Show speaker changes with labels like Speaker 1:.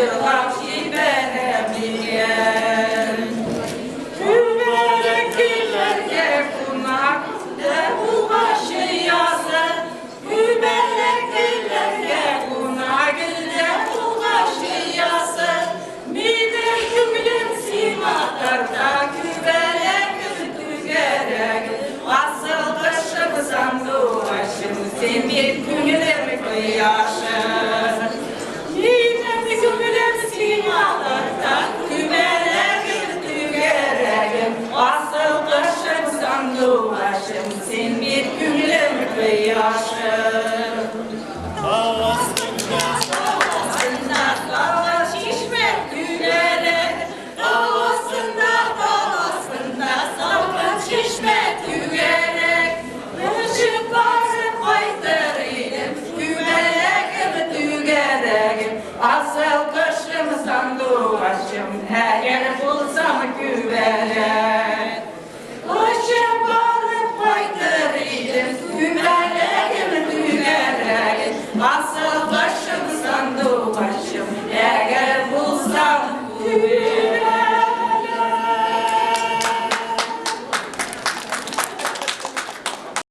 Speaker 1: җырлап җибәрәм икән. Күбәләк гөлләргә кунак дә булгач оясы, Күбәләк гөлләргә кунак гөлдә булгач оясы, Минем күңелем сиңа тарта, күбәләк гөл түгәрәге, Асыл кошым, сандугачым, син бит күңелем кояшы. Минем күңелем сиңа тарта, күбәләк гөл түгәрәгем, Асыл кошым, сандугачым, син бит күңелем кояшы.
Speaker 2: Аваз.